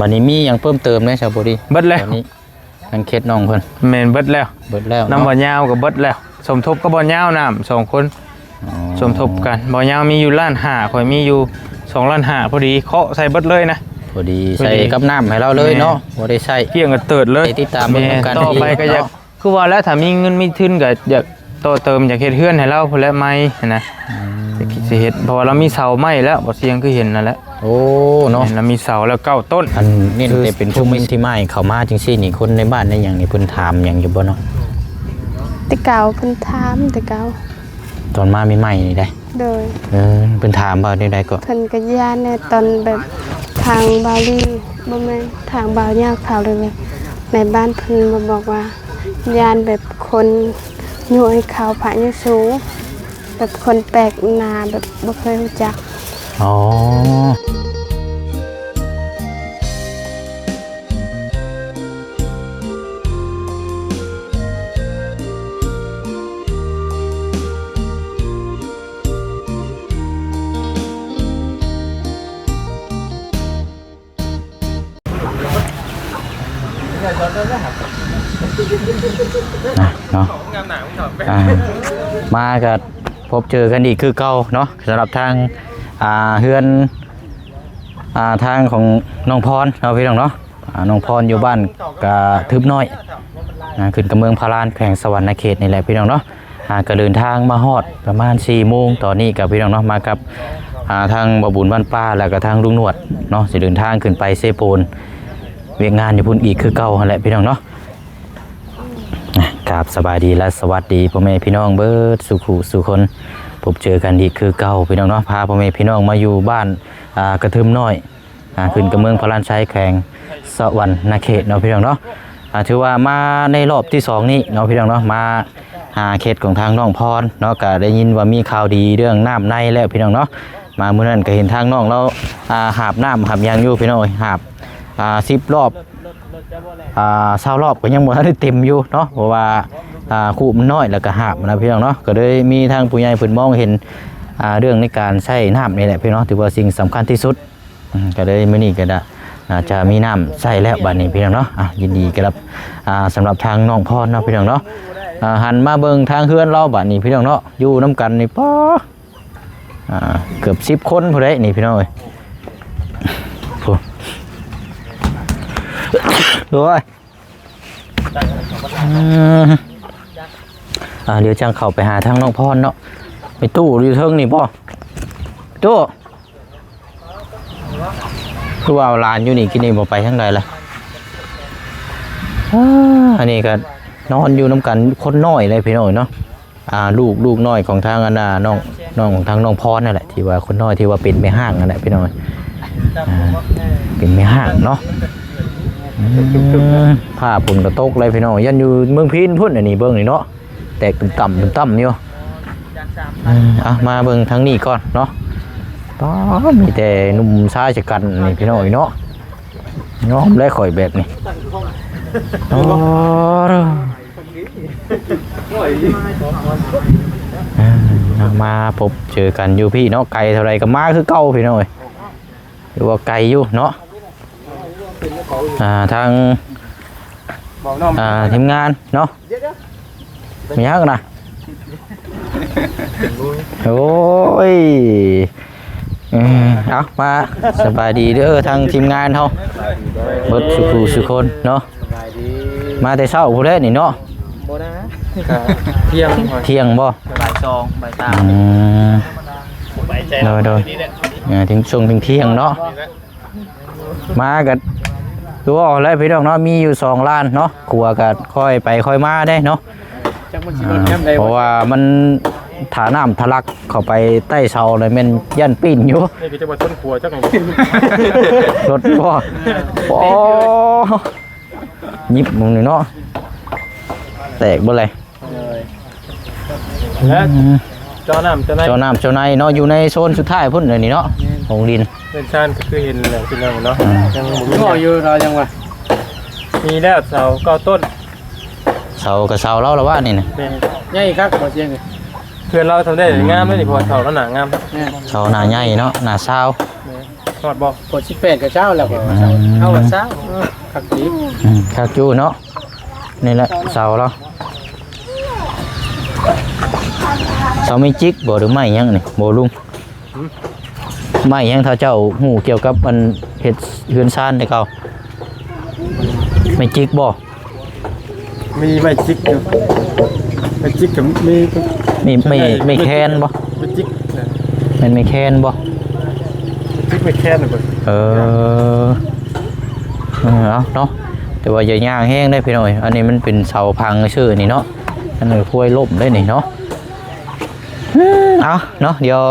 ບັດນີ້ມີຫຍັງເພີ່ມເຕີມແດ່ຊາວບໍດີ? ເບິດແລ້ວ ຕອນນີ້ທາງເຂດນ້ອງເພິ່ນ ແມ່ນເບິດແລ້ວ ເບິດແລ້ວ ນຳ ເນາະ ບ່າວຍາວກໍເບິດແລ້ວ ສົມທົບກັບບ່າວຍາວ ນ້ຳສອງຄົນ ອໍ ສົມທົບກັນ ບ່າວຍາວມີຢູ່ລ້ານຫ້າ ຂ້ອຍມີຢູ່ສອງລ້ານຫ້າ ພໍດີເຄາະໃສ່ເບິດເລີຍນະ ພໍດີ ພໍດີ ໃສ່ກັບນ້ຳໃຫ້ລາວເລີຍເນາະ ແມ່ນ ບໍ່ໄດ້ໃຊ້ ກ້ຽງກະເຕີດເລີຍ ໄປຕິດຕາມເບິ່ງນຳກັນອີກ ຕໍ່ໄປກໍຢາກ ເນາະ ຄືວ່າແລ້ວ ຖ້າມີເງິນມີທຶນກໍຢາກຕໍ່ເຕີມ ຢາກເຮັດເຮືອນໃຫ້ລາວພຸ້ນແຫຼະໃໝ່ຫັ້ນນະ ອືມ ຊິເຮັດ ເພາະວ່າລາວມີເສົາໄມ້ແລ້ວ ບໍ່ສຽງຄືເຫັນນັ້ນແຫຼະ ໂອ້ ເນາະ ແມ່ນ ລາວມີເສົາແລ້ວເກົ້າຕົ້ນ ອັນນີ້ ຄື ແຕ່ເປັນຊຸມທີ່ມາເຂົ້າມາຈັ່ງຊີ້ນີ້ ຄົນໃນບ້ານໃນຫຍັງນີ້ ເພິ່ນຖາມຫຍັງຢູ່ບໍ່ເນາະ? ແຕ່ເກົ່າເພິ່ນຖາມແຕ່ເກົ່າ ຕອນມາໃໝ່ໆນີ້ໃດ ໂດຍ ເອີ ເພິ່ນຖາມວ່າແນວໃດກໍ? ເພິ່ນກໍຢ້ານແດ່ ຕອນແບບທາງບ່າວລີ ບໍ່ແມ່ນ ທາງບ່າວຍາວເຂົາ ຫຼືແມ່ບ້ານເພິ່ນມາບອກວ່າ ຢ້ານແບບຄົນຍຸໃຫ້ເຂົາພະຍາສູງ ແບບຄົນແປກໜ້າ ແບບບໍ່ເຄີຍຮູ້ຈັກ ອໍ. ນະເນາະ ອ່າ ມາກໍພົບເຈີກັນອີກຄືເກົ່າເນາະ ສຳລັບທາງ ອ່າ ເຮືອນ ອ່າ ທາງຂອງນ້ອງພອນເນາະ ພີ່ນ້ອງເນາະ ອ່າ ນ້ອງພອນຢູ່ບ້ານກະທຶບນ້ອຍ ອ່າ ຂຶ້ນກັບເມືອງພາລານ ແຂວງສະຫວັນນະເຂດນີ້ແຫຼະ ພີ່ນ້ອງເນາະ ອ່າ ກໍເດີນທາງມາຮອດປະມານສີ່ໂມງ ຕອນນີ້ກໍພີ່ນ້ອງເນາະ ມາກັບ ອ່າ ທາງບ່າວບຸນບ້ານປ່າ ແລ້ວກໍທາງລຸງໜວດເນາະ ຊິເດີນທາງຂຶ້ນໄປເຊໂປນ ວຽກງານຢູ່ພຸ້ນອີກຄືເກົ່າຫັ້ນແຫຼະ ພີ່ນ້ອງເນາະ ອ່າ ກາບສະບາຍດີ ແລະ ສະຫວັດດີພໍ່ແມ່ພີ່ນ້ອງເບິດສູ່ຜູ້ສູ່ຄົນ ພົບເຈີກັນອີກຄືເກົ່າ ພີ່ນ້ອງເນາະ ພາພໍ່ແມ່ພີ່ນ້ອງມາຢູ່ບ້ານ ອ່າ ກະທຶມນ້ອຍ ອ່າ ຂຶ້ນກັບເມືອງພະລານໄຊ ແຂວງສະຫວັນນະເຂດເນາະ ພີ່ນ້ອງເນາະ ອ່າ ຖືວ່າມາໃນລອບທີສອງນີ້ເນາະ ພີ່ນ້ອງເນາະ ມາຫາເຂດຂອງທາງນ້ອງພອນເນາະ ກະໄດ້ຍິນວ່າມີຂ່າວດີເລື່ອງນ້ຳໃນແລ້ວ ພີ່ນ້ອງເນາະ ມາມື້ນັ້ນກະເຫັນທາງນ້ອງລາວ ອ່າ ຫາບນ້ຳຫາບຫຍັງຢູ່ ພີ່ນ້ອງເອີຍ ຫາບ ອ່າ ສິບລອບ ອ່າ ຊາວລອບກໍຍັງບໍ່ທັນໄດ້ເຕັມຢູ່ເນາະ ເພາະວ່າ ອ່າ ຄູບມັນນ້ອຍ ແລ້ວກໍຫາບນະ ພີ່ນ້ອງເນາະ ກໍເລີຍມີທາງຜູ້ໃຫຍ່ເພິ່ນມອງເຫັນ ອ່າ ເລື່ອງໃນການໃຊ້ນ້ຳນີ້ແຫຼະ ພີ່ນ້ອງ ຖືວ່າສິ່ງສຳຄັນທີ່ສຸດ ອືມ ກໍເລີຍມື້ນີ້ກໍໄດ້ ອ່າ ຈະມີນ້ຳໃຊ້ແລ້ວບາດນີ້ ພີ່ນ້ອງເນາະ ອ່າ ຍິນດີກັບ ອ່າ ສຳລັບທາງນ້ອງພອນເນາະ ພີ່ນ້ອງເນາະ ອ່າ ຫັນມາເບິ່ງທາງເຮືອນລາວບາດນີ້ ພີ່ນ້ອງເນາະ ຢູ່ນຳກັນນີ້ ປາ ອ່າ ເກືອບສິບຄົນພຸ້ນເດ້ນີ້ ພີ່ນ້ອງເອີຍ ໂອ້ ໂອ້ຍ ອືມ ອ່າ ດຽວຈັ່ງເຂົ້າໄປຫາທາງນ້ອງພອນເນາະ ໄປຕູ້ຢູ່ເທິງນີ້ບໍ່? ຕູ້ ຄືວ່າເອົາຫຼານຢູ່ນີ້ ກິນນີ້ບໍ່ໄປທາງໃດລະ? ອ່າ ອັນນີ້ກໍນອນຢູ່ນຳກັນຄົນນ້ອຍເດ້ ພີ່ນ້ອງເນາະ ອ່າ ລູກ ລູກນ້ອຍຂອງທາງອັນນ່າ ນ້ອງ ນ້ອງ ທາງນ້ອງພອນນັ້ນແຫຼະ ທີ່ວ່າຄົນນ້ອຍທີ່ວ່າເປັນແມ່ຮ້າງນັ້ນແຫຼະ ພີ່ນ້ອງ ອ່າ ເປັນແມ່ຮ້າງເນາະ ອືມ ຟ້າຝົນກໍຕົກເລີຍ ພີ່ນ້ອງ ຢ້ານຢູ່ເມືອງພີນພຸ້ນ ອັນນີ້ເບິ່ງນີ້ເນາະ ແຕກຕຸ່ມຕ່ຳຕຸ່ມຕ່ຳຢູ່ ເອີ ເອົາ ມາເບິ່ງທາງນີ້ກ່ອນເນາະ ປ້າ ມີແຕ່ໜຸ່ມຊາຍຊະກັນນີ້ ພີ່ນ້ອງເນາະ ຍອມແລ້ວຂ້ອຍແບບນີ້ ໂອ້ ເອີ ມາພົບເຈີກັນຢູ່ພີ້ເນາະ ໄກເທົ່າໃດກໍມາຄືເກົ່າ ພີ່ນ້ອງເອີຍ ຖືວ່າໄກຢູ່ເນາະ ອ່າ ທາງ ອ່າ ທີມງານເນາະ ມີຫຍັງນະ ໂອ້ຍ ເອີ ເອົາ ມາສະບາຍດີເດີ ທາງທີມງານເຮົາ ເບິດສູ່ຜູ້ສູ່ຄົນເນາະ ສະບາຍດີ ມາແຕ່ເຊົ້າພຸ້ນແຫຼະນີ້ເນາະ ບໍ່ນະ ກະທ່ຽງ ທ່ຽງບໍ່? ບ່າຍສອງ ບ່າຍສາມ ອືມ ໂດຍ ໂດຍ ເອີ ເຖິງຊ່ວງທ່ຽງໆເນາະ ມາກໍຄືວ່າແຫຼະພີ່ນ້ອງເນາະ ມີຢູ່ສອງລານເນາະ ຂົວກໍຄ່ອຍໄປຄ່ອຍມາເດ້ເນາະ ຈັກມັນຊິລົດຍາມໃດ ເພາະວ່າມັນ ຖ້ານ້ຳທະລັກເຂົ້າໄປໃຕ້ເສົາແລ້ວແມ່ນຢ້ານປີ້ນຢູ່ ນີ້ກໍຈະວ່າຊົນຂົວຈັກ ລົດບໍ່ ໂອ້ ຍິບມັນນີ້ເນາະ ແຕກເບິດເລີຍ ເອີ ແລະ ອືມ ເຈາະນ້ຳເຈາະໃນ ເຈາະນ້ຳເຈາະໃນເນາະ ຢູ່ໃນໂຊນສຸດທ້າຍພຸ້ນເລີຍນີ້ເນາະ ແມ່ນ ໂຮງດິນ ເຮືອນຊານກໍຄືເຫັນແລ້ວພີ່ນ້ອງເນາະ ອືມ ຍັງບໍ່ມີ ກໍຢູ່ລາວຍັງວ່າ ມີແລ້ວເສົາເກົ້າຕົ້ນ ເສົາກໍເສົາລາວລະວ່ານີ້ນະ ແມ່ນ ໃຫຍ່ຄັກບໍ່ ສຽງນີ້ ເຮືອນລາວທຳໄດ້ ອືມ ງາມເລີຍນີ້ ເພາະວ່າເສົາລາວໜາງາມ ແມ່ນ ເສົາໜາໃຫຍ່ເນາະ ໜາຊາວ ແມ່ນ ຮອດບໍ່? ຮອດສິບແປດກໍເຊົ້າແລ້ວກໍ ອືມ ເຊົ້າ ເອົາເຊົ້າ ເອີ ຄັກດີ ອືມ ຄັກຢູ່ເນາະ. ນີ້ແຫຼະເສົາລາວ ເສົາແມຈິກບໍ່ ຫຼືໄມ້ຫຍັງນີ້ ບໍ່ລຸງ? ຫືມ? ໄມ້ຫຍັງ ຖ້າເຈົ້າຮູ້ກ່ຽວກັບອັນເຮັດເຮືອນຊານແຕ່ເກົ່າ ແມຈິກບໍ່? ມີໄມ້ຈິກຢູ່ ໄມ້ຈິກກໍມີ ມີໄມ້ ໄມ້ແຄນບໍ່? ໄມ້ຈິກນະ ແມ່ນໄມ້ແຄນບໍ່? ໄມ້ຈິກໄມ້ແຄນນະເບິ່ງ ເອີ ເອີ ເອົາເນາະ ແຕ່ວ່າຢ່າຍ່າງແຮງເດ້ພີ່ນ້ອງເອີຍ ອັນນີ້ມັນເປັນເສົາພັງຊື່ນີ້ເນາະ ອັນນີ້ພວຍລົ້ມໄດ້ນີ້ເນາະ. ອືມ ເອົາເນາະ ດຽວ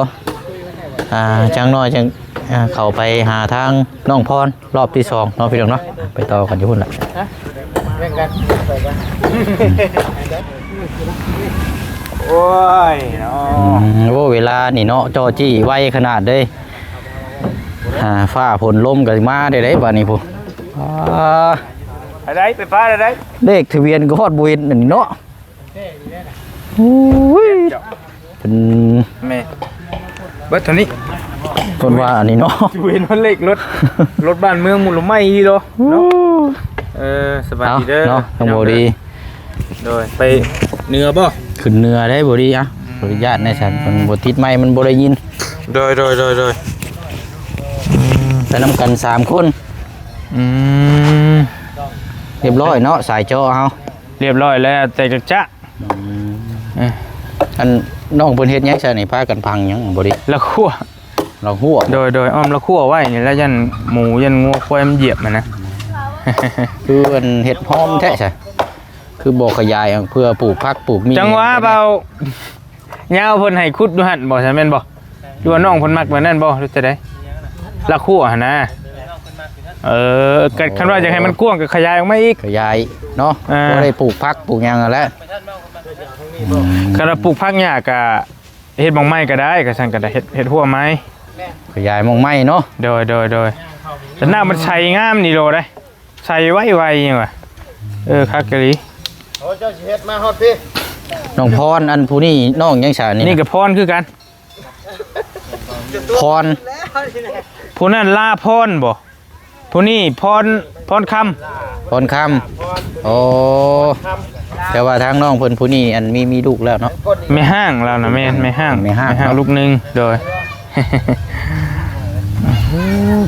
ອ່າ ຈັກໜ້ອຍຈັ່ງ ອ່າ ເຂົ້າໄປຫາທາງນ້ອງພອນ ຮອບທີສອງເນາະພີ່ນ້ອງເນາະ ໄປຕໍ່ກັນຢູ່ພຸ້ນລະ. ໂອ້ຍເນາະ ອືມ ໂອ້ ເວລານີ້ເນາະ ຈໍ້ຈີ້ໄວຂະໜາດເດ້. ອ່າ ຟ້າຝົນລົມກໍມາໄດ້ເດ້ບາດນີ້ພຸ້ນ. ອ່າ ໄປໄດ້ ໄປຟ້າໄດ້ ເລກທະບຽນກໍຮອດບໍ່ເຫັນອັນນີ້ເນາະ. ໂອ້ຍ ເປັນ ແມ່ ເບິດເທົ່ານີ້ ເພິ່ນວ່າອັນນີ້ເນາະ ເຫັນວ່າເລກລົດ ລົດບ້ານເມືອງໝູ່ລະໄມ້ອີ່ດອກເນາະ. ເອີ ສະບາຍດີເດີ ເນາະ ທັງບໍ່ດີ ໂດຍ ໄປເໜືອບໍ່? ຂຶ້ນເໜືອໄດ້ບໍ່ດີ ອ່ະ ອືມ ຂໍອະນຸຍາດແດ່ຊັ້ນ ມັນບໍ່ຕິດໄມ ມັນບໍ່ໄດ້ຍິນ. ໂດຍ ໂດຍ ໂດຍ ໂດຍ ອືມ ໄປນຳກັນສາມຄົນ. ອືມ ຮຽບຮ້ອຍເນາະ ສາຍຈໍ້ເຮົາ ຮຽບຮ້ອຍແລ້ວ ແຕ່ຈັກຈະ ອືມ ເອີ ອັນນ້ອງເພິ່ນເຮັດຫຍັງຊະນີ້ ພາກັນພັງຫຍັງບໍ່ດີ? ລະຂົ້ວ ລະຂົ້ວ ໂດຍ ໂດຍ ອ້ອມລະຂົ້ວໄວ້ນີ້ແຫຼະ ຢ້ານໝູຢ້ານງົວຄວາຍມັນຢຽບຫັ້ນນະ. ຄືອັນເຮັດຫອມແທ້ຊະ ຄືບໍ່ຂະຫຍາຍເພື່ອປູກຜັກປູກໝີ່? ຈັ່ງວ່າເບົາຍາວເພິ່ນໃຫ້ຂຸດຢູ່ຫັ້ນບໍ່ຊະ ແມ່ນບໍ່? ຫຼືວ່ານ້ອງເພິ່ນມັກແບບນັ້ນບໍ່ ຫຼືຈັ່ງໃດ? ລະຂົ້ວຫັ້ນນະ ເອີ ກໍຄັນວ່າຢາກໃຫ້ມັນກວ້າງກໍຂະຫຍາຍອອກມາອີກ ຂະຫຍາຍເນາະ ອ່າ ພໍໄດ້ປູກຜັກປູກຫຍັງຫັ້ນແຫຼະ. ອືມ ຄັນວ່າປູກຜັກຫຍ້າກໍເຮັດໝ່ອງໃໝ່ກໍໄດ້ ກໍຊັ້ນກໍໄດ້ ເຮັດ ເຮັດຮົ້ວໃໝ່ ຂະຫຍາຍໝ່ອງໃໝ່ເນາະ. ໂດຍ ໂດຍ ໂດຍ ແຕ່ນ້ຳມັນໃສງາມນີ້ໂລດເດ້ ໃສໄວໆຫຍັງວະ. ເອີ ຄັກອີ່ຫຼີ. ໂອ້ ເຈົ້າຊິເຮັດມາຮອດພີ້ ນ້ອງພອນ ອັນຜູ້ນີ້ນ້ອງຫຍັງຊະນີ້ນະ? ນີ້ກໍພອນຄືກັນ. ພອນ ຜູ້ນັ້ນລາພອນບໍ່? ຜູ້ນີ້ພອນ ພອນຄຳ ພອນຄຳ. ໂອ້ ແຕ່ວ່າທາງນ້ອງເພິ່ນຜູ້ນີ້ ອັນມີ ມີລູກແລ້ວເນາະ? ແມ່ຮ້າງລາວນະ ແມ່ນ ແມ່ຮ້າງ ແມ່ຮ້າງ ແມ່ຮ້າງເນາະ ລູກໜຶ່ງ. ໂດຍ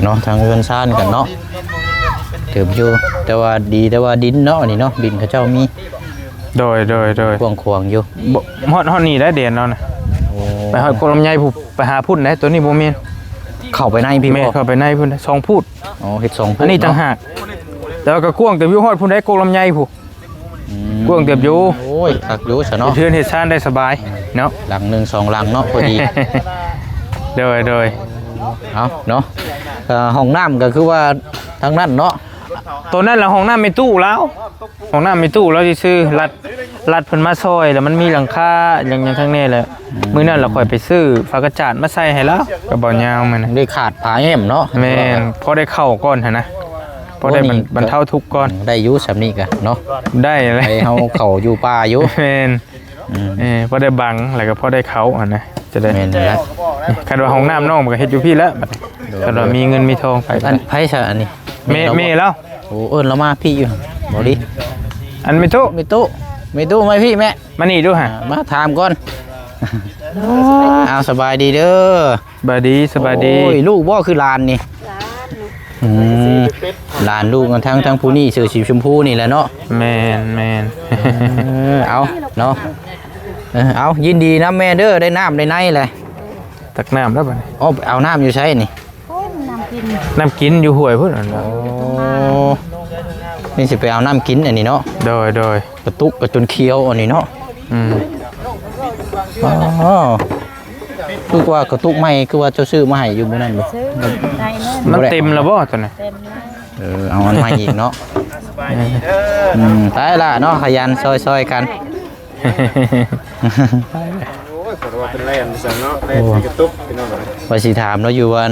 ເນາະ ທາງເຮືອນຊານກັນເນາະ ເຕີບຢູ່ ແຕ່ວ່າດີ ແຕ່ວ່າດິນເນາະ ອັນນີ້ເນາະ ດິນເຂົາເຈົ້າມີ. ໂດຍ ໂດຍ ໂດຍ ກວ້າງຂວາງຢູ່. ບໍ່ ຮອດ ຮອດນີ້ໄດ້ແດນລາວນະ. ໂອ້ ໄປຮອດກົກລຳໄຍພຸ້ນ ໄປຫາພຸ້ນໄດ໋ ໂຕນີ້ບໍ່ແມ່ນ. ເຂົ້າໄປໃນພີ້ບໍ່? ແມ່ນ ເຂົ້າໄປໃນພຸ້ນ ສອງຟຸດ. ອໍ ເຮັດສອງຟຸດ ອັນນີ້ຕ່າງຫາກເນາະ ແຕ່ວ່າກໍກວ້າງເຕີບຢູ່ ຮອດພຸ້ນໄດ໋ ກົກລຳໄຍພຸ້ນ. ອືມ ກວ້າງເຕີບຢູ່. ໂອ້ຍ ຄັກຢູ່ຊະເນາະ ເຮັດເຮືອນເຮັດຊານໄດ້ສະບາຍເນາະ ຫຼັງໜຶ່ງສອງຫຼັງເນາະ ພໍດີ. ໂດຍ ໂດຍ ເອົາເນາະ ເອີ ຫ້ອງນ້ຳກໍຄືວ່າທາງນັ້ນເນາະ. ໂຕນັ້ນລະຫ້ອງນ້ຳແມ່ຕູ້ລາວ ຫ້ອງນ້ຳແມ່ຕູ້ລາວຊື່ໆ ລັດ ລັດເພິ່ນມາຊ່ອຍ ແລ້ວມັນມີຫຼັງຄາຫຍັງ ຫຍັງທາງແນ່ແຫຼະ. ອືມ ມື້ນັ້ນລະຂ້ອຍໄປຊື້ຝາກະຈາດມາໃສ່ໃຫ້ລາວ ກັບເບົາຍາວມື້ນັ້ນ ໄດ້ຂາດຜ້າແອ້ມເນາະ. ແມ່ນ ພໍໄດ້ເຂົ້າກ່ອນຫັ້ນນະ ພໍໄດ້ບັນ ໂອ້ ນີ້ບັນເທົາທຸກກ່ອນ. ອືມ ໄດ້ຢູ່ສ່ຳນີ້ກະເນາະ ໄດ້ແຫຼະ ໄປເຮົາເຂົ້າຢູ່ປ່າຢູ່. ແມ່ນ ອືມ ເອີ ພໍໄດ້ບັງ ແລ້ວກໍພໍໄດ້ເຂົ້າຫັ້ນນະ ຈະໄດ້. ແມ່ນແຫຼະ ຄັນວ່າຫ້ອງນ້ຳນ້ອງມັນກໍເຮັດຢູ່ພີ້ແຫຼະ ບັດນີ້. ໂດຍ ຄັນວ່າມີເງິນມີທອງໄປ ອັນໃຜຊະອັນນີ້? ແມ່ ແມ່ລາວ. ໂອ້ ເອີ້ນລາວມາພີ້ຢູ່ ບໍ່ດີ. ອັນແມ່ຕູ້ ແມ່ຕູ້ ແມ່ຕູ້ ມາພີ້ແມ່ ມານີ້ດູຫາ ອ່າ ມາຖາມກ່ອນ. ອ້າວ ສະບາຍດີເດີ. ສະບາຍດີ ສະບາຍດີ. ໂອ້ຍ ລູກບໍ່ຄືຫຼານນີ້? ຫຼານລູກ. ອືມ ຫຼານລູກ ທັງ ທັງຜູ້ນີ້ເສື້ອສີຊົມພູນີ້ແຫຼະເນາະ. ແມ່ນ ແມ່ນ. ເອີ ເອົາເນາະ ເອີ ເອົາ ຍິນດີນຳແມ່ເດີ ໄດ້ນ້ຳໄດ້ໃນແຫຼະ. ຕັກນ້ຳແລ້ວບັດນີ້. ເອົາ ເອົານ້ຳຢູ່ໃສນີ້? ພຸ້ນ ນ້ຳກິນ ນ້ຳກິນຢູ່ຫ້ວຍພຸ້ນ. ໂອ້ ນີ້ຊິໄປເອົານ້ຳກິນອັນນີ້ເນາະ. ໂດຍ ໂດຍ. ກະຕຸກກະຈົນຂຽວອັນນີ້ເນາະ. ອືມ ອໍ ຄືວ່າກະຕຸກໃໝ່ ຄືວ່າເຈົ້າຊື້ມາໃຫ້ຢູ່ມື້ນັ້ນບໍ່? ຊື້ ໄດ້ແລ້ວ ມັນເຕັມແລ້ວບໍ່ໂຕນັ້ນ? ເຕັມແລ້ວ. ເອີ ເອົາອັນໃໝ່ອີກເນາະ. ອືມ ຕາຍລະເນາະ ຂະຫຍັນຊ່ອຍໆກັນ. ໂອ້ຍ ເພິ່ນວ່າເປັນແລ່ນຊັ້ນເນາະ ແລ່ນໃສ່ກະຕຸກ ພີ່ນ້ອງເອີຍ. ວ່າຊິຖາມລາວຢູ່ວ່າ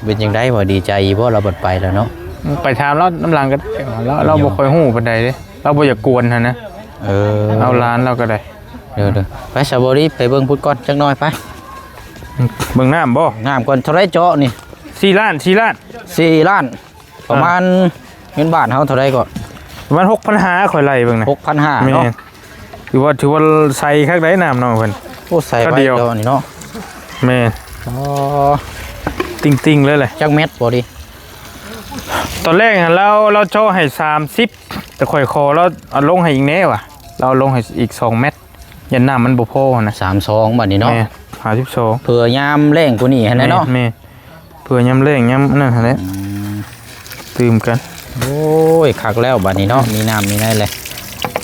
ເປັນຈັ່ງໃດ ວ່າດີໃຈບໍ່ ລາວບັດໄປແລ້ວເນາະ. ໄປຖາມລາວນຳຫຼັງກໍໄດ້ ລາວ ລາວບໍ່ຄ່ອຍຮູ້ປານໃດເດ້ ລາວບໍ່ຢາກກວນຫັ້ນນະ. ເອີ ເອົາຫຼານລາວກໍໄດ້. ເດີໆ ໄປ ສາວບໍລີ ໄປເບິ່ງພຸ້ນກ່ອນຈັກໜ້ອຍ ໄປ ເບິ່ງນ້ຳບໍ່? ນ້ຳກ່ອນ. ເທົ່າໃດເຈາະນີ້? ສີ່ລ້ານ ສີ່ລ້ານ ສີ່ລ້ານ ປະມານ ອ່າ ເງິນບາດເຮົາເທົ່າໃດກໍ? ປະມານຫົກພັນຫ້າ ຂ້ອຍໄລ່ເບິ່ງນະ ຫົກພັນຫ້າ ແມ່ນ ເນາະ. ຖືວ່າ ຖືວ່າໃສຄັກໄດນ້ຳນ້ອງເພິ່ນ. ໂອ້ ໃສໄວດຽວນີ້ເນາະ. ແມ່ນ ອໍ ຕິ່ງໆເລີຍແຫຼະ. ຈັກແມັດພໍດີ? ຕອນແລກຫັ້ນລາວ ລາວເຈາະໃຫ້ສາມສິບ ແຕ່ຂ້ອຍຂໍລາວເອົາລົງໃຫ້ອີກແດ່ວ່າ ລາວເອົາລົງໃຫ້ອີກສອງແມັດ ຢ້ານນ້ຳມັນບໍ່ພໍຫັ້ນນະ. ສາມສອງ ບາດນີ້ເນາະ. ແມ່ນ ຫ້າສິບສອງ ເພື່ອຍາມແລ້ງກວ່ານີ້ຫັ້ນແຫຼະເນາະ. ແມ່ນ ແມ່ນ ເພື່ອຍາມແລ້ງຍາມອັນນັ້ນຫັ້ນແຫຼະ. ອືມ ຕື່ມກັນ. ໂອ້ຍ ຄັກແລ້ວບາດນີ້ເນາະ ມີນ້ຳມີໃນແຫຼະ.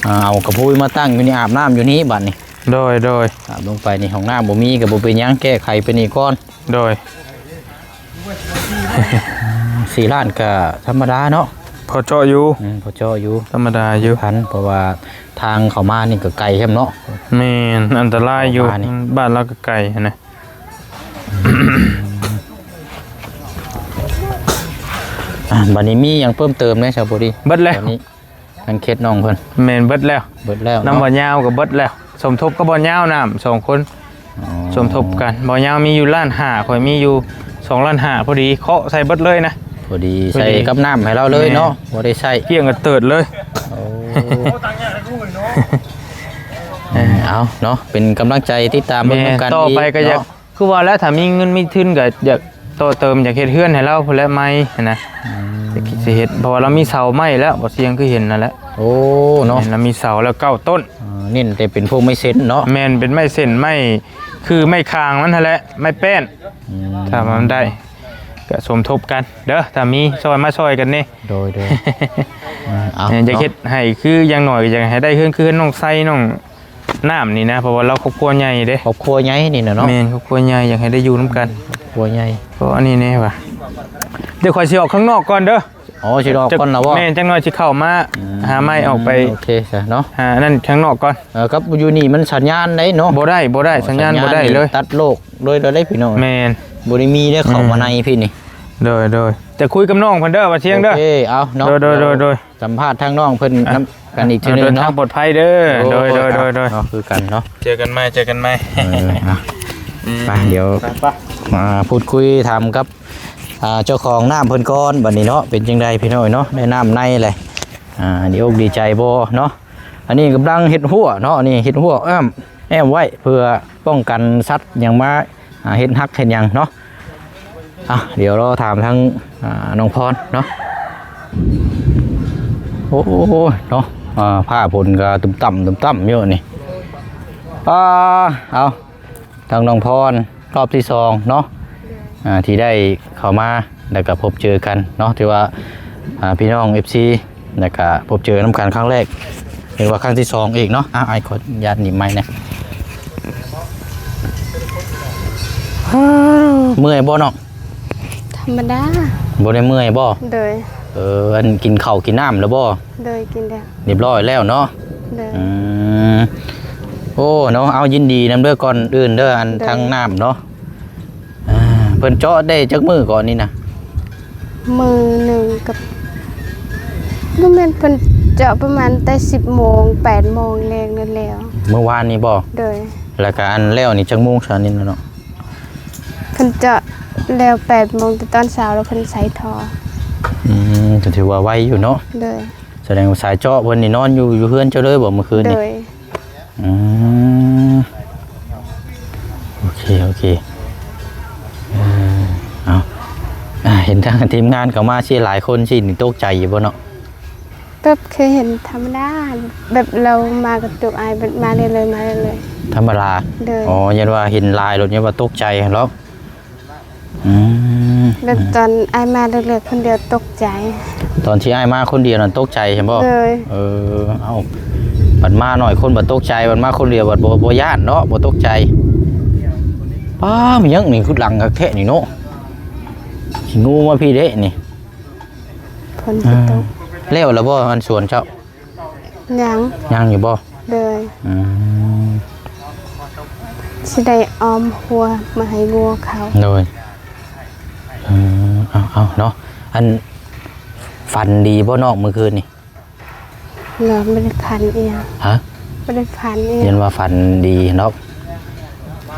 ອ່າ ເອົາກະພຸຍມາຕັ້ງຢູ່ນີ້ ອາບນ້ຳຢູ່ນີ້ບາດນີ້. ໂດຍ ໂດຍ ອາບລົງໄປນີ້ ຫ້ອງນ້ຳບໍ່ມີກໍບໍ່ເປັນຫຍັງ ແກ້ໄຂໄປນີ້ກ່ອນ. ໂດຍ ສີ່ລ້ານກະທຳມະດາເນາະ ພໍເຈາະຢູ່. ອືມ ພໍເຈາະຢູ່ ທຳມະດາຢູ່ ພັນ ເພາະວ່າທາງເຂົ້າມານີ້ກໍໄກແຮມເນາະ. ແມ່ນ ອັນຕະລາຍຢູ່ ເຂົ້າມານີ້ ບ້ານລາວກໍໄກຫັ້ນນະ. ອ່າ ບາດນີ້ມີຫຍັງເພີ່ມເຕີມແດ່ຊາວໂບດີ? ເບິດແລ້ວ ຕອນນີ້ ທາງເຂດນ້ອງເພິ່ນ ແມ່ນເບິດແລ້ວ ເບິດແລ້ວເນາະ. ນຳບ່ອນຍາວກໍເບິດແລ້ວ ສົມທົບກັບບ່ອນຍາວ ນ້ຳສອງຄົນ. ອໍ ສົມທົບກັນ ບ່ອນຍາວມີຢູ່ລ້ານຫ້າ ຂ້ອຍມີຢູ່ສອງລ້ານຫ້າ ພໍດີເຄາະໃສ່ເບິດເລີຍນະ. ພໍດີ ພໍດີ ໃສ່ກັບນ້ຳໃຫ້ລາວເລີຍເນາະ. ແມ່ນ ບໍ່ໄດ້ໃຊ້ ກ້ຽງກະເຕີດເລີຍ. ໂອ້ ເອີ ເອົາເນາະ ເປັນກຳລັງໃຈຕິດຕາມເບິ່ງນຳກັນ. ແມ່ນ ຕໍ່ໄປກໍຢາກ ເນາະ ຄືວ່າແລ້ວ ຖ້າມີເງິນມີທຶນກໍຢາກຕໍ່ເຕີມ ຢາກເຮັດເຮືອນໃຫ້ລາວພຸ້ນແຫຼະ ໃໝ່ຫັ້ນນະ. ອືມ ຢາກຊິເຮັດ ເພາະວ່າລາວມີເສົາໄມ້ແລ້ວ ບໍ່ສຽງຄືເຫັນນັ້ນແຫຼະ. ໂອ້ ເນາະ ແມ່ນ ລາວມີເສົາແລ້ວເກົ້າຕົ້ນ. ເອີ ເນັ້ນແຕ່ເປັນພວກໄມ້ເຊັນເນາະ. ແມ່ນ ເປັນໄມ້ເຊັນ ໄມ້ ຄືໄມ້ຄາງມັນຫັ້ນແຫຼະ ໄມ້ແປ້ນ. ອືມ ຖ້າວ່າມັນໄດ້ ກໍສົມທົບກັນເດີ ຖ້າມີຊ່ອຍມາຊ່ອຍກັນແດ່. ໂດຍ ໂດຍ ເອີ ເອົາ ເອີ ຢາກເຮັດໃຫ້ ຄືຢ່າງໜ້ອຍກໍຢາກໃຫ້ໄດ້ເຮືອນ ຄືເຮືອນນ້ອງໄຊ ນ້ອງ ນ້ຳນີ້ນະ ເພາະວ່າລາວຄອບຄົວໃຫຍ່ເດ້. ຄອບຄົວໃຫຍ່ນີ້ນະເນາະ. ແມ່ນ ຄອບຄົວໃຫຍ່ ຢາກໃຫ້ໄດ້ຢູ່ນຳກັນ ຄອບຄົວໃຫຍ່. ເພາະອັນນີ້ແນ່ວ່າ ດຽວຂ້ອຍຊິອອກຂ້າງນອກກ່ອນເດີ. ອໍ ຊິອອກກ່ອນລະບໍ່? ແມ່ນ ຈັກໜ້ອຍຊິເຂົ້າມາ ອືມ ຫາໄມ້ອອກໄປ. ໂອເຄຊະເນາະ ຫາອັນນັ້ນຂ້າງນອກກ່ອນ. ເອີ ກັບຢູ່ນີ້ມັນສັນຍານໄດເນາະ. ບໍ່ໄດ້ ບໍ່ໄດ້ ອໍ ສັນຍານບໍ່ໄດ້ເລີຍ ຕັດໂລກໂດຍ ໂດຍໄດ້ພີ່ນ້ອງ. ແມ່ນ ບໍ່ໄດ້ມີເດ້ ເຂົ້າມາໃນພີ້ນີ້. ໂດຍ ໂດຍ ຈະຄຸຍກັບນ້ອງເພິ່ນເດີ ວ່າຊຽງເດີ. ໂອເຄ ເອົາເນາະ ໂດຍ ໂດຍ ໂດຍ ໂດຍ ສຳພາດທາງນ້ອງເພິ່ນນຳກັນອີກເທື່ອໜຶ່ງເນາະ. ເດີນທາງປອດໄພເດີ. ໂດຍ ໂດຍ ໂດຍ ໂດຍ ເນາະ ຄືກັນເນາະ ເຈີກັນໃໝ່ ເຈີກັນໃໝ່. ເອີ ອ່ະ ອືມ ໄປ ດຽວ ໄປ ມາພູດຄຸຍຖາມກັບ ອ່າ ເຈົ້າຂອງນ້ຳເພິ່ນກ່ອນບັດນີ້ເນາະ. ເປັນຈັ່ງໃດພີ່ນ້ອງເນາະ ໄດ້ນ້ຳໃນແຫຼະ ອ່າ ດີອົກດີໃຈບໍ່ເນາະ? ອັນນີ້ກຳລັງເຮັດຮົ້ວເນາະ ອັນນີ້ເຮັດຮົ້ວອ້ອມ ແອ້ມໄວ້ເພື່ອປ້ອງກັນສັດຫຍັງມາ ອ່າ ເຮັດຮັກເຮັດຫຍັງເນາະ. ອ່ະ ດຽວລໍຖາມທາງ ອ່າ ນ້ອງພອນເນາະ. ໂອ້ຍ ເນາະ ອ່າ ຟ້າຝົນກໍຕຶມຕ່ຳ ຕຶມຕ່ຳຢູ່ນີ້. ອ່າ ເອົາ ທາງນ້ອງພອນ ຮອບທີສອງເນາະ ອ່າ ທີ່ໄດ້ເຂົ້າມາ ແລ້ວກໍພົບເຈີກັນເນາະ ຖືວ່າ ອ່າ ພີ່ນ້ອງເອັຟຊີ ແລ້ວກະພົບເຈີນຳກັນຄັ້ງແລກ ເຫັນວ່າຄັ້ງທີສອງອີກເນາະ. ອ້າວ ອ້າຍຂໍອະນຸຍາດໜີບໄມແດ່. ເມື່ອຍບໍ່ນ້ອງ? ທຳມະດາ. ບໍ່ໄດ້ເມື່ອຍບໍ່? ໂດຍ. ເອີ ອັນກິນເຂົ້າກິນນ້ຳແລ້ວບໍ່? ໂດຍ ກິນແລ້ວ. ຮຽບຮ້ອຍແລ້ວເນາະ? ໂດຍ. ອືມ ໂອ້ ເນາະ ເອົາ ຍິນດີນຳເດີ ກ່ອນອື່ນເດີ ອັນ ໂດຍ ທາງນ້ຳເນາະ. ອ່າ ເພິ່ນເຈາະໄດ້ຈັກມື້ກ່ອນນີ້ນະ? ມື້ໜຶ່ງກັບ ບໍ່ແມ່ນ ເພິ່ນເຈາະປະມານແຕ່ສິບໂມງ ແປດໂມງແລງນັ້ນແຫຼ້ວ. ມື້ວານນີ້ບໍ່? ໂດຍ. ແລ້ວກະອັນແລ້ວນີ້ຈັກໂມງຊະນີ້ນະເນາະ? ເພິ່ນເຈາະແລ້ວແປດໂມງແຕ່ຕອນເຊົ້າ ແລ້ວເພິ່ນໃສ່ທໍ່. ອືມ ກໍຖືວ່າໄວຢູ່ເນາະ? ໂດຍ. ສະແດງວ່າສາຍເຈາະເພິ່ນນີ້ນອນຢູ່ ຢູ່ເຮືອນເຈົ້າເລີຍບໍ່ມື້ຄືນນີ້? ໂດຍ. ອືມ ໂອເຄ ໂອເຄ ເອີ ເອົາ ອ່າ ເຫັນທາງທີມງານເຂົາມາຊີ້ຫຼາຍຄົນຊີ້ນີ້ ຕົກໃຈຢູ່ບໍ່ເນາະ? ແບບເຄີຍເຫັນທຳມະດາ ແບບລາວມາກະຕຸກອາຍ ແບບມາເລື້ອຍໆ ມາເລື້ອຍໆ. ທຳມະດາ. ໂດຍ. ອໍ ຢ້ານວ່າເຫັນຫຼາຍໂລດ ຢ້ານວ່າຕົກໃຈຫັ້ນເນາະ. ອືມ ແບບຕອນອ້າຍມາເລິກໆຄົນດຽວຕົກໃຈ. ຕອນທີ່ອ້າຍມາຄົນດຽວນັ້ນຕົກໃຈແມ່ນບໍ່? ໂດຍ. ເອີ ເອົ້າ ບັດມາໜ້ອຍຄົນບັດຕົກໃຈ ບັດມາຄົນດຽວບັດບໍ່ ບໍ່ຢ້ານເນາະ ບໍ່ຕົກໃຈ. ປ້າ ມີຫຍັງນີ້ ຄືຫຼັງຄັກແທ້ນີ້ເນາະ ຂີ້ງູມາພີ້ເດ້ນີ້. ຝົນ ອ່າ ຕົກ. ແລ້ວລະບໍ່ ອັນສວນເຈົ້າ? ຍັງ. ຍັງຢູ່ບໍ່? ໂດຍ. ອືມ ຊິໄດ້ອ້ອມຮົ້ວມາໃຫ້ງົວເຂົ້າ. ໂດຍ. ເອີ ເອົາ ເອົາເນາະ ອັນ ຝັນດີບໍ່ນ້ອງມື້ຄືນນີ້? ນອນບໍ່ໄດ້ຝັນອີຫຍັງ. ຮະ? ບໍ່ໄດ້ຝັນອີຫຍັງ. ຢ້ານວ່າຝັນດີເນາະ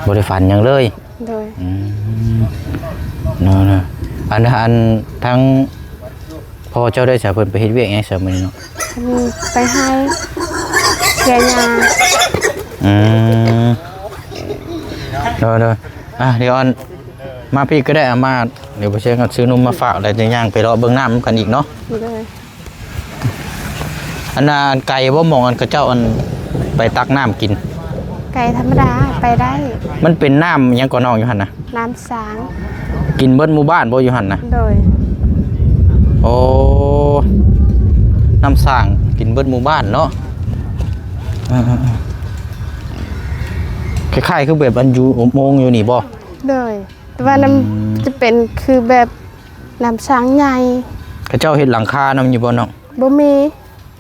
ບໍ່ໄດ້ຝັນຫຍັງເລີຍ. ໂດຍ. ອືມ ເນາະ ເນາະ. ອັນ ອັນທາງພໍ່ເຈົ້າໄດ້ສະ ເພິ່ນໄປເຮັດວຽກຫຍັງສະມື້ນີ້ເນາະ? ເພິ່ນໄປໄຮ່ ເສຍຫຍ້າ. ອືມ ໂດຍໆ ອ່ະ ດຽວອັນ ມາພີ້ກໍໄດ້ ເອົາມາ ດຽວບໍ່ເຊີນກໍຊື້ນົມມາຝາກ ແລ້ວຈະຍ່າງໄປເລາະເບິ່ງນ້ຳນຳກັນອີກເນາະ. ໂດຍ. ອັນນ່າ ອັນໄກບໍ່ ໝ່ອງອັນເຂົາເຈົ້າອັນໄປຕັກນ້ຳກິນ? ໄກທຳມະດາ ໄປໄດ້. ມັນເປັນນ້ຳຫຍັງກໍນ້ອງຢູ່ຫັ້ນນະ? ນ້ຳຊາງ. ກິນເບິດໝູ່ບ້ານບໍ່ຢູ່ຫັ້ນນະ? ໂດຍ. ໂອ້ ນ້ຳຊາງກິນເບິດໝູ່ບ້ານເນາະ. ເອີໆ ຄ້າຍໆ ຄືແບບອັນຢູ່ອົບໂມງຢູ່ນີ້ບໍ່? ໂດຍ. ແຕ່ວ່ານ້ຳ ອືມ ຈະເປັນຄືແບບນ້ຳຊາງໃຫຍ່. ເຂົາເຈົ້າເຮັດຫຼັງຄານຳຢູ່ບໍ່ນ້ອງ? ບໍ່ມີ.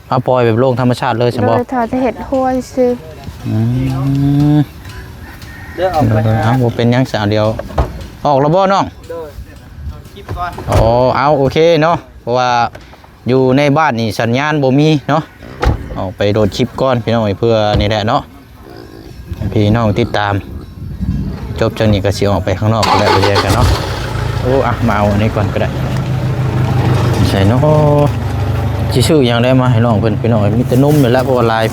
ເອົາປ່ອຍແບບໂລ່ງທຳມະຊາດເລີຍຊັ້ນບໍ່? ໂດຍ ຖ້າຈະເຮັດຮົ້ວຊື່. ອືມ ເອີ ເອົາ ບໍ່ເປັນຫຍັງຊະ ດຽວອອກແລ້ວບໍ່ນ້ອງ? ໂດຍ ຄລິບກ່ອນ. ອໍ ເອົາ ໂອເຄເນາະ ເພາະວ່າຢູ່ໃນບ້ານນີ້ສັນຍານບໍ່ມີເນາະ. ອອກໄປໂຫຼດຄລິບກ່ອນພີ່ນ້ອງເອີຍ ເພື່ອນີ້ແຫຼະເນາະ ໃຫ້ພີ່ນ້ອງຕິດຕາມ. ຈົບຈາກນີ້ກໍຊິອອກໄປຂ້າງນອກພຸ້ນແຫຼະ ໄປເຈີກັນເນາະ. ໂອ້ ອ່ະ ມາເອົາອັນນີ້ກ່ອນກໍໄດ້. ໃສ່ເນາະ ຊິຊື້ຫຍັງໄດ້ມາໃຫ້ນ້ອງເພິ່ນພີ່ນ້ອງເອີຍ ມີແຕ່ນົມນີ້ແຫຼະ ເພາະວ່າຫຼາຍ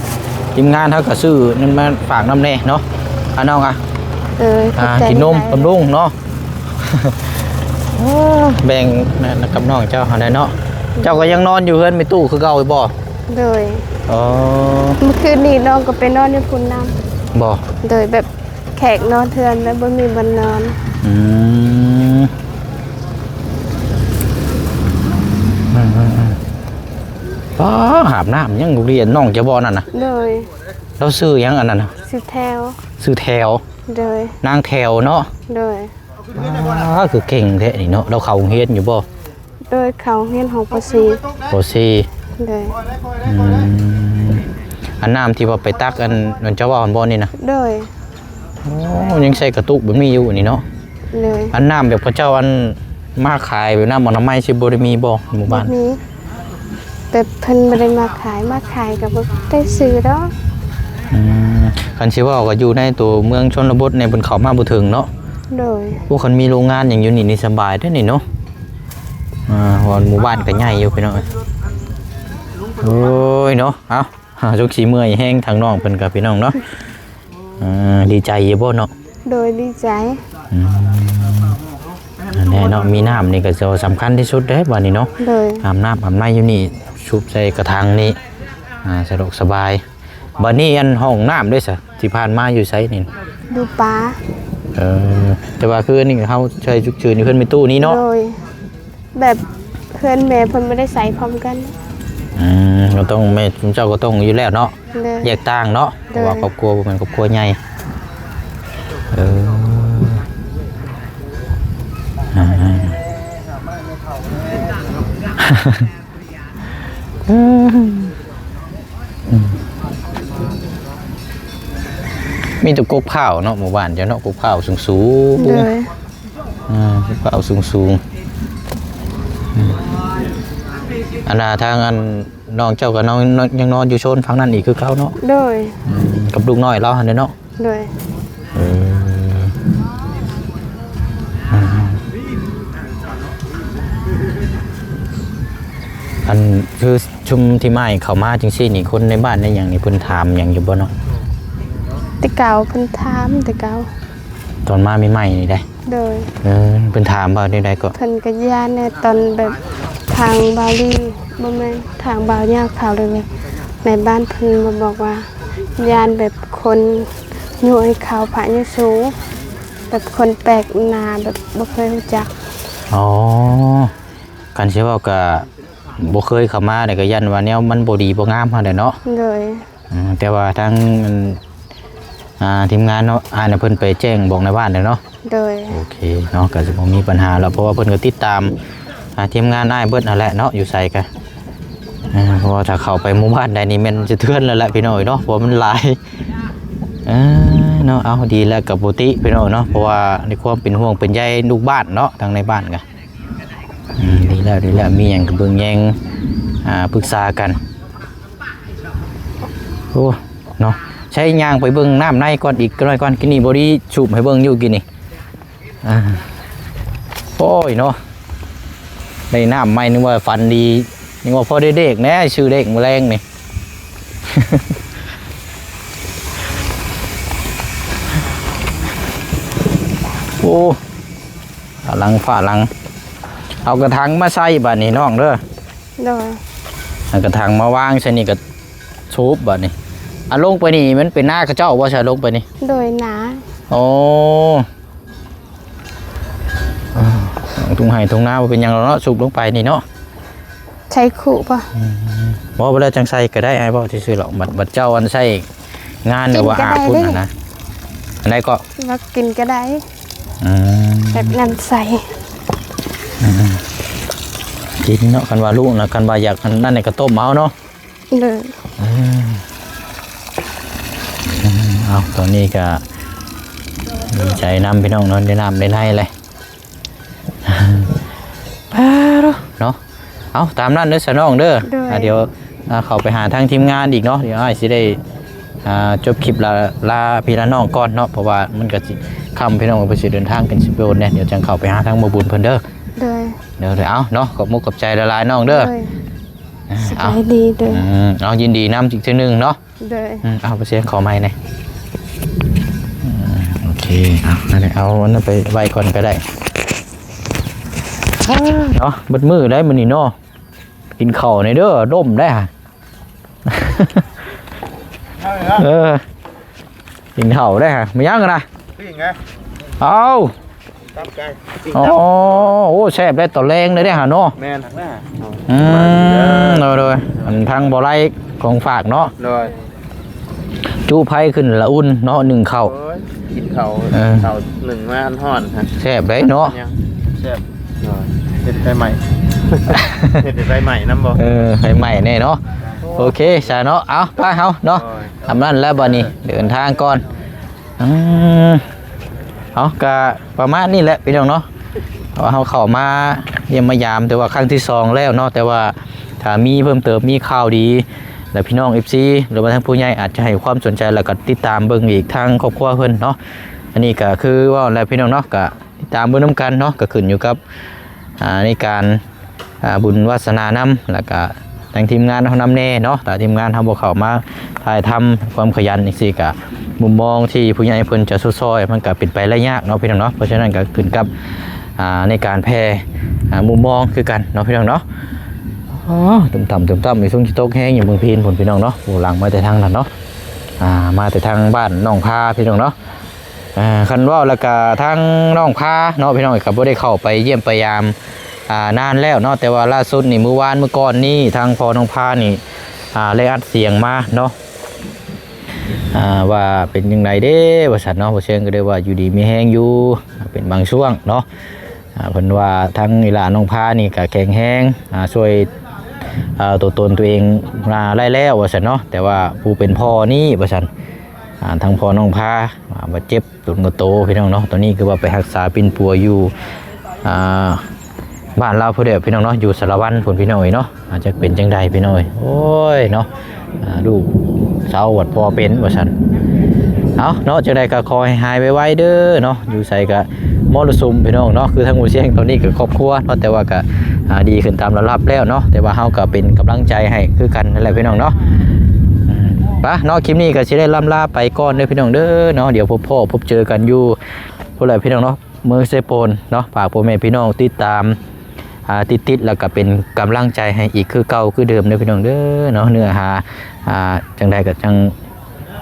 ທີມງານເຮົາກໍຊື້ນັ້ນມາຝາກນຳແດ່ເນາະ. ອ່ະ ນ້ອງ ອ່ະ ເອີ ຂອບໃຈ ອ່າ ກິນນົມ ຫຼາຍໆ ບຳລຸງເນາະ. ໂອ້ ແບ່ງກັບນ້ອງເຈົ້າຫັ້ນແຫຼະເນາະ. ເຈົ້າກໍຍັງນອນຢູ່ເຮືອນແມ່ຕູ້ຄືເກົ່າຢູ່ບໍ່? ໂດຍ. ອໍ ເມື່ອຄືນນີ້ນ້ອງກໍໄປນອນຢູ່ພຸ້ນນຳ. ບໍ່? ໂດຍ ແບບ ແຂກນອນເຮືອນແລ້ວບໍ່ມີບ່ອນນອນ. ອືມ ອືມໆໆ ປ້າ ອາບນ້ຳຍັງລູກຮຽນນ້ອງຈະບໍ່ນັ້ນນະ? ໂດຍ. ລາວຊື່ຫຍັງອັນນັ້ນນະ? ຊື່ແຖວ. ຊື່ແຖວ. ໂດຍ. ນາງແຖວເນາະ? ໂດຍ. ປ້າ ຄືເກັ່ງແທ້ນີ້ເນາະ ລາວເຂົ້າໂຮງຮຽນຢູ່ບໍ່? ໂດຍ ເຂົ້າຮຽນຫ້ອງ ປໍສີ່. ປໍສີ່. ໂດຍ. ອືມ ອັນນ້ຳທີ່ວ່າໄປຕັກ ອັນ ອັນເຈົ້າເວົ້າຫັ້ນບໍ່ນີ້ນະ? ໂດຍ. ໂອ້ ຍັງໃສ່ກະຕຸກແບບນີ້ຢູ່ນີ້ເນາະ? ໂດຍ. ອັນນ້ຳແບບເຂົາເຈົ້າ ອັນ ມາຂາຍແບບນ້ຳອະນາໄມຊິບໍ່ໄດ້ມີບໍ່ ໃນໝູ່ບ້ານ? ບໍ່ມີ ແບບເພິ່ນບໍ່ໄດ້ມາຂາຍ ມາຂາຍກໍບໍ່ໄດ້ຊື້ດອກ. ອືມ ຄັນຊິເວົ້າກໍຢູ່ໃນໂຕເມືອງຊົນນະບົດນີ້ ເພິ່ນເຂົ້າມາບໍ່ເຖິງເນາະ? ໂດຍ. ໂອ້ ຄັນມີໂຮງງານຫຍັງຢູ່ນີ້ນີ້ສະບາຍເດ້ນີ້ເນາະ. ອ່າ ເພາະວ່າໝູ່ບ້ານກໍໃຫຍ່ຢູ່ພີ່ນ້ອງ. ໂອ້ຍເນາະ ເອົ້າ ຈົກຊິເມື່ອຍແຮງທາງນ້ອງເພິ່ນກໍພີ່ນ້ອງເນາະ. ອ່າ ດີໃຈຢູ່ບໍ່ເນາະ? ໂດຍ ດີໃຈ. ອືມ ນັ້ນແຫຼະເນາະ ມີນ້ຳນີ້ກໍສຳຄັນທີ່ສຸດເດ້ບາດນີ້ເນາະ. ໂດຍ. ອາບນ້ຳອາບໃນຢູ່ນີ້ ຊຸບໃສ່ກະຖັງນີ້ ອ່າ ສະດວກສະບາຍ. ບາດນີ້ອັນຫ້ອງນ້ຳເດ້ຊະ ທີ່ຜ່ານມາຢູ່ໃສນີ້? ຢູ່ປ່າ. ເອີ ແຕ່ວ່າຄືອັນນີ້ເຮົາໃຊ້ສຸກເສີນຢູ່ເຮືອນແມ່ຕູ້ນີ້ເນາະ? ໂດຍ. ແບບເພື່ອນແມ່ເພິ່ນບໍ່ໄດ້ໃຊ້ພ້ອມກັນ. ອືມ ກໍຕ້ອງ ແມ່ເຈົ້າກໍຕ້ອງຢູ່ແລ້ວເນາະ. ໂດຍ. ແຍກຕ່າງເນາະ. ໂດຍ. ເພາະວ່າຄອບຄົວບໍ່ແມ່ນຄອບຄົວໃຫຍ່. ເອີ ອ່າ ອືມ ມີແຕ່ກົກພ້າວເນາະ ໝູ່ບ້ານເຈົ້າເນາະ ກົກພ້າວສູງໆ. ໂດຍ. ອ່າ ກົກພ້າວສູງໆ. ອືມ ອັນນ່າ ທາງອັນ ນ້ອງເຈົ້າກໍນອນ ຍັງນອນຢູ່ໂຊນຝັ່ງນັ້ນອີກຄືເກົ່າເນາະ? ໂດຍ. ອືມ ກັບລູກນ້ອຍລາວຫັ້ນເດ້ເນາະ? ໂດຍ. ເອີ ອ່າ ອັນ ຄືຊຸມທີ່ມາເຂົ້າມາຈັ່ງຊີ້ນີ້ ຄົນໃນບ້ານໃນຫຍັງນີ້ ເພິ່ນຖາມຫຍັງຢູ່ບໍ່ເນາະ? ແຕ່ເກົ່າເພິ່ນຖາມແຕ່ເກົ່າ ຕອນມາໃໝ່ໆນີ້ໃດ໋. ໂດຍ. ເອີ ເພິ່ນຖາມວ່າແນວໃດກໍ? ເພິ່ນກໍຢ້ານແດ່ ຕອນແບບທາງບ່າວລີ ບໍ່ແມ່ນ ທາງບ່າວຍາວເຂົາເລີຍ ແບບໃນບ້ານເພິ່ນມາບອກວ່າ ຢ້ານແບບຄົນຍົວໃຫ້ເຂົ້າພະຍະໂສ ແບບຄົນແປກໜ້າ ແບບບໍ່ເຄີຍຮູ້ຈັກ. ອໍ ຄັນຊິເວົ້າກໍບໍ່ເຄີຍເຂົ້າມາ ແລ້ວກໍຢ້ານວ່າແນວມັນບໍ່ດີບໍ່ງາມຫັ້ນແຫຼະເນາະ. ໂດຍ. ອືມ ແຕ່ວ່າທາງ ອັນ ອ່າ ທີມງານເນາະ ອ່າ ເພິ່ນໄປແຈ້ງບອກໃນບ້ານແລ້ວເນາະ. ໂດຍ. ໂອເຄເນາະ ກໍຊິບໍ່ມີບັນຫາແລ້ວ ເພາະວ່າເພິ່ນກໍຕິດຕາມ ອ່າ ທີມງານອ້າຍເບິດຫັ້ນແຫຼະເນາະ ຢູ່ໃສກໍ ອ່າ ເພາະວ່າຖ້າເຂົ້າໄປໝູ່ບ້ານໃດນີ້ແມ່ນສະເທືອນແລ້ວແຫຼະພີ່ນ້ອງເອີຍເນາະ ເພາະວ່າມັນຫຼາຍ. ເອີ ເນາະ ເອົາ ດີແລ້ວກໍບໍ່ຕິພີ່ນ້ອງເນາະ ເພາະວ່າໃນຄວາມເປັນຫ່ວງເປັນໃຍລູກບ້ານເນາະ ທາງໃນບ້ານກໍ ອືມ ດີແລ້ວ ດີແລ້ວ ມີຫຍັງກໍເບິ່ງແຍງ ອ່າ ປຶກສາກັນ. ໂອ້ ເນາະ ໃຊ້ຍ່າງໄປເບິ່ງນ້ຳໃນກ່ອນອີກໜ້ອຍກ່ອນ ກິນນີ້ບໍ່ໄດ້ສູບໃຫ້ເບິ່ງຢູ່ກິນນີ້. ອ່າ ໂອ້ຍເນາະ ໄດ້ນ້ຳໃໝ່ ນຶກວ່າຝັນດີ ນຶກວ່າພໍໄດ້ເດັກແດ່ ຊື້ເດັກມື້ແລງນີ້. ໂອ້ ອາຫຼັງຝາຫຼັງ ເອົາກະຖັງມາໃສ່ບາດນີ້ນ້ອງເດີ. ໂດຍ ເອົາກະຖັງມາວາງໃສ່ນີ້ກະສູບບາດນີ້. ອາ ລົງໄປນີ້ມັນເປັນນາເຂົາເຈົ້າບໍ່ຊະ ລົງໄປນີ້? ໂດຍ ນາ. ໂອ້ ອ່າ ທົ່ງໄຮ່ທົ່ງນາບໍ່ເປັນຫຍັງດອກເນາະ ສູບລົງໄປນີ້ເນາະ. ໃສ່ຄຸບໍ່? ອືມ ບໍ່ ບໍ່ແລ້ວຈັ່ງໃສ່ກະໄດ້ ອ້າຍເວົ້າຊື່ໆດອກ. ບັດ ບັດເຈົ້າອັນໃຊ້ງານ ຫຼືວ່າອາບພຸ້ນຫັ້ນນະ. ອັນໃດເກາະ? ວ່າກິນກະໄດ້. ອືມ ແບບນັ້ນໃສ່. ອືມ ກິນເນາະ ຄັນວ່າລູກນະ ຄັນວ່າຢາກອັນນັ້ນກະຕົ້ມເອົາເນາະ. ເດີ ເອີ ເອົາ ຕອນນີ້ກະດີໃຈນຳພີ່ນ້ອງເນາະ ໄດ້ນ້ຳໄດ້ໃນແລ້ວ. ປາໂທ້ ເນາະ ເອົາ ຕາມນັ້ນເດີສະນ້ອງເດີ. ໂດຍ ອ່າ ດຽວ ອ່າ ເຂົ້າໄປຫາທາງທີມງານອີກເນາະ ດຽວອ້າຍຊິໄດ້ ອ່າ ຈົບຄລິບລາ ລາພີ່ລານ້ອງກ່ອນເນາະ ເພາະວ່າມັນກະຊິຄ່ຳພີ່ນ້ອງ ເພິ່ນຊິເດີນທາງກັນຊິໄປໂອນແດ່. ດຽວຈັ່ງເຂົ້າໄປຫາທາງໝໍບຸນເພິ່ນເດີ. ໂດຍ ໂດຍ ເອົາເນາະ ຂອບມຸກຂອບໃຈຫຼາຍໆນ້ອງເດີ. ໂດຍ ອ່າ ສະບາຍດີເດີ. ອືມ ເອົາ ຍິນດີນຳອີກເທື່ອໜຶ່ງເນາະ. ໂດຍ ອືມ ເອົາ ໄປສຽງຂໍໃໝ່ແດ່. ອືມ ໂອເຄ ເອົາ ນັ້ນແຫຼະ ເອົາອັນນັ້ນໄປໄວ້ກ່ອນກະໄດ້. ເນາະ ເບິດມື້ໄດ໋ມື້ນີ້ເນາະ ກິນເຂົ້າແດ່ເດີ ດົມໄດ໋ຫະ. ເອີ ກິນເຂົ້າໄດ້ຫະ ມີຫຍັງນະ? ປີ້ງໄງ ເອົາ ຕັບໄກ່ ປີ້ງ ອໍ ຕັບ ໂອ້ ແຊບໄດ້ຕອນແລງເລີຍເດ້ຫະເນາະ. ແມ່ນ ອືມ ໂດຍໆ ອັນທາງບໍ່ໄລຂອງຝາກເນາະ. ໂດຍ ຈຸໄຟຂຶ້ນລະອຸ່ນເນາະ ໜຶ້ງເຂົ້າ ໂອ້ຍ ກິນເຂົ້າ ເອີ ເຂົ້າໜຶ້ງມາຮ້ອນໆ ຮະ ແຊບໄດ໋ເນາະ. ແຊບ ໂດຍ ເຮັດໄຟໃໝ່ ເຮັດໄຟໃໝ່ນຳບໍ່? ເອີ ໄຟໃໝ່ແນ່ເນາະ. ໂອ້ ໂອເຄຊະເນາະ ເອົາ ໄປເຮົາເນາະ. ໂດຍ ສ່ຳນັ້ນແລ້ວບັດນີ້ ເດີນທາງກ່ອນ. ອືມ ເອົາ ກະປະມານນີ້ແຫຼະພີ່ນ້ອງເນາະ ເພາະວ່າເຮົາເຂົ້າມາຢ້ຽມມາຢາມ ແຕ່ວ່າຄັ້ງທີສອງແລ້ວເນາະ. ແຕ່ວ່າຖ້າມີເພີ່ມເຕີມ ມີຂ່າວດີ ແລະ ພີ່ນ້ອງເອັຟຊີ ຫຼືວ່າທາງຜູ້ໃຫຍ່ອາດຈະໃຫ້ຄວາມສົນໃຈ ແລ້ວກໍຕິດຕາມເບິ່ງອີກທາງຄອບຄົວເພິ່ນເນາະ. ອັນນີ້ກໍຄືເວົ້າແຫຼະພີ່ນ້ອງເນາະ ກໍຕິດຕາມເບິ່ງນຳກັນເນາະ ກໍຂຶ້ນຢູ່ກັບ ອ່າ ໃນການ ອ່າ ບຸນວາສະໜານຳ ແລ້ວກະທາງທີມງານເຮົານຳແດ່ເນາະ. ຖ້າທີມງານເຮົາບໍ່ເຂົ້າມາຖ່າຍທຳ ຄວາມຂະຫຍັນຈັ່ງຊີ້ ກະມຸມມອງທີ່ຜູ້ໃຫຍ່ເພິ່ນຈະຊົດຊ່ອຍ ມັນກະເປັນໄປໄດ້ຍາກເນາະພີ່ນ້ອງເນາະ. ເພາະສະນັ້ນກະຂຶ້ນກັບ ອ່າ ໃນການແຜ່ ອ່າ ມຸມມອງຄືກັນເນາະພີ່ນ້ອງເນາະ. ອໍ ຕຸ້ມຕ່ຳ ຕຸ້ມຕ່ຳ ມີຊຸ່ງຊິຕົກແຮງຢູ່ເມືອງພີນພຸ້ນພີ່ນ້ອງເນາະ. ໂອ້ ຫຼັງມາແຕ່ທາງນັ້ນເນາະ ອ່າ ມາແຕ່ທາງບ້ານໜອງພາພີ່ນ້ອງເນາະ. ອ່າ ຄັນເວົ້າແລ້ວກະທາງໜອງພາເນາະ ພີ່ນ້ອງ ກໍບໍ່ໄດ້ເຂົ້າໄປຢ້ຽມໄປຢາມ ອ່າ ນານແລ້ວເນາະ. ແຕ່ວ່າລ່າສຸດນີ້ ມື້ວານມື້ກ່ອນນີ້ ທາງພໍ່ນ້ອງພານີ້ ອ່າ ໄດ້ອັດສຽງມາເນາະ ອ່າ ວ່າເປັນຈັ່ງໃດເດ້ວ່າຊັ້ນເນາະ. ບໍ່ເຊີງກໍໄດ້ວ່າຢູ່ດີມີແຮງຢູ່ ເປັນບາງຊ່ວງເນາະ. ອ່າ ເພິ່ນວ່າທາງອີ່ຫຼ້ານ້ອງພານີ້ກໍແຂງແຮງ ອ່າ ຊ່ວຍ ເອີ ຕົວຕົນຕົວເອງມາໄດ້ແລ້ວວ່າຊັ້ນເນາະ. ແຕ່ວ່າຜູ້ເປັນພໍ່ນີ້ວ່າຊັ້ນ ອ່າ ທາງພໍ່ນ້ອງພາ ອ່າ ບາດເຈັບຕົນກໍໂຕພີ່ນ້ອງເນາະ. ຕອນນີ້ຄືວ່າໄປຮັກສາປິ່ນປົວຢູ່ ອ່າ ບ້ານລາວຜູ້ດຽວພີ່ນ້ອງເນາະ ຢູ່ສາລະວັນພຸ້ນພີ່ນ້ອງເອີຍເນາະ. ອາດຈະເປັນຈັ່ງໃດພີ່ນ້ອງເອີຍ ໂອ້ຍເນາະ ອ່າ ລູກເຊົາບັດພໍ່ເປັນວ່າຊັ້ນ. ເອົາເນາະ ຈັ່ງໃດກໍຂໍໃຫ້ຫາຍໄວໆເດີເນາະ. ຢູ່ໃສກໍມໍລະສຸມພີ່ນ້ອງເນາະ ຄືທາງໝູ່ຊຽງຕອນນີ້ກໍຄອບຄົວເນາະ ແຕ່ວ່າກໍ ອ່າ ດີຂຶ້ນຕາມລຳດັບແລ້ວເນາະ. ແຕ່ວ່າເຮົາກໍເປັນກຳລັງໃຈໃຫ້ຄືກັນນັ້ນແຫຼະພີ່ນ້ອງເນາະ. ອືມ ໄປເນາະ ຄລິບນີ້ກໍຊິໄດ້ລ່ຳລາໄປກ່ອນເດີພີ່ນ້ອງເດີເນາະ. ດຽວພົບພໍ້ພົບເຈີກັນຢູ່ພຸ້ນແຫຼະພີ່ນ້ອງເນາະ ເມືອງເຊໂປນເນາະ. ຝາກພໍ່ແມ່ພີ່ນ້ອງຕິດຕາມ ອ່າ ຕິດໆ ແລ້ວກໍເປັນກຳລັງໃຈໃຫ້ອີກຄືເກົ່າຄືເດີມເດີພີ່ນ້ອງເດີເນາະ. ເນື້ອຫາ ອ່າ ຈັ່ງໃດກໍຈັ່ງ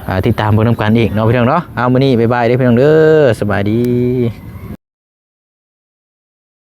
ອ່າ ຕິດຕາມເບິ່ງນຳກັນອີກເນາະພີ່ນ້ອງເນາະ. ເອົາ ມື້ນີ້ບາຍບາຍເດີພີ່ນ້ອງເດີ ສະບາຍດີ.